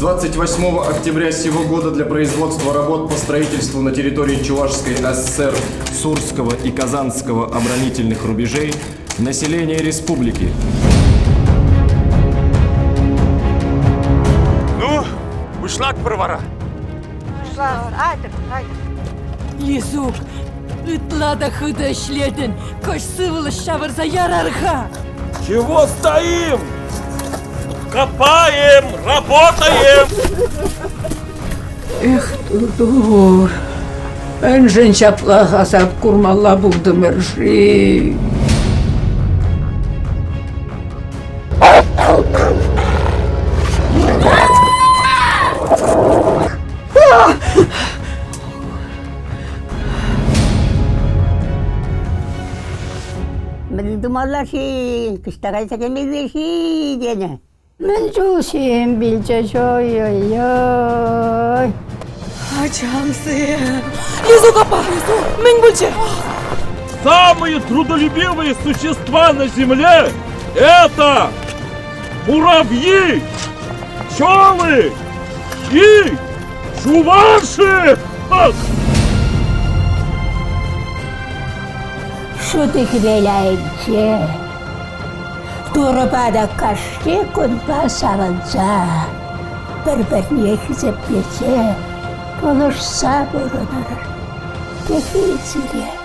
28 октября сего года для производства работ по строительству на территории Чувашской ССР Сурского и Казанского оборонительных рубежей население республики. Ну, пуҫлатпӑр вара. Айтӑр, айтӑр. Лисук, ытла та хытӑ ӗҫлетӗн. Кӑш сывлӑш ҫавӑрса ярар-ха. Чего стоим? Копаем, работаем! Эх, тур, мӗншӗн ҫапла асап курмалла пултӑмӑр-ши? Мӗн тумалла-ши, кӑҫта кайса кӗмелле-ши тенӗ. Мӗн чул ҫын вилчӗҫ, ой-ой-ой. Ачамсем! Лизук аппа, Лизук, мӗн пулчӗ? Самые трудолюбивые существа на земле – это муравьи, пчелы и чуваши! Ҫутӑ хӗвел айӗнче Турӑпа та кашни кунпа савӑнса, пӗр-пӗрне хисеплесе, пулӑшса пурӑнӑр. Пехил сире.